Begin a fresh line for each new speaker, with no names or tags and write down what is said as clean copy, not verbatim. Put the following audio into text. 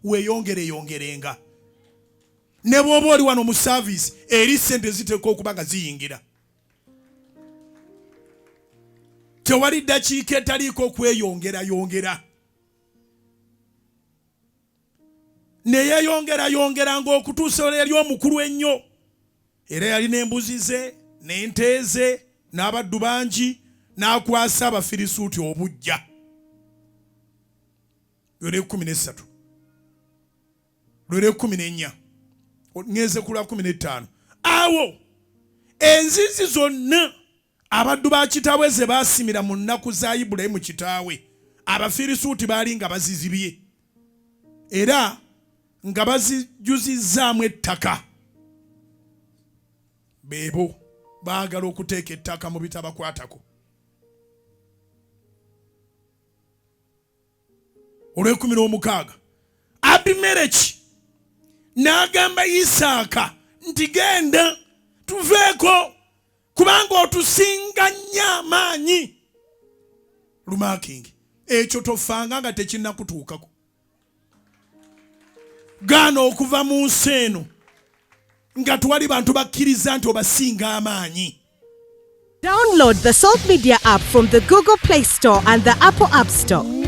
Weeyongereyongerenga. Ne bw'oba oli wano mu saaviisi, eri ssente ziteekwa okuba nga ziyingira. Tewali ddakiika etaliiko okweyongerayongera. Ne yeeyongerayongera ng'okutuusa olwo yali omukulu ennyo. Era yalina embuzi ze n'ente ze n'abaddu bangi, n'akwasa Abafirisuuti obuggya. Lw'ekkumi n'essatu, lw'ekkumi n'ennya, ŋŋenze ku lwa 15. Awo enzizi zonna abaddu ba kitaabwe ze baasimira mu nnaku za Ibulayimu kitaawe, Abafirisuuti baali nga bazizibye era nga bazijjuzizzaamu ettaka. Beebo baagala okuteeka ettaka mu bitabakwatako. Olw'ekkumi n'omukaaga, Abimereki n'agamba Isaaka nti, "Genda, tuveeko, kubanga otusinga nnyo amaanyi." Lumakingi ekyo tofanga nga tekinnakutuukako. Gaana okuva mu nsi eno nga twali bantu bakkiriza nti obasinga amaanyi.
Download the Salt Media app from the Google Play Store and the Apple App Store.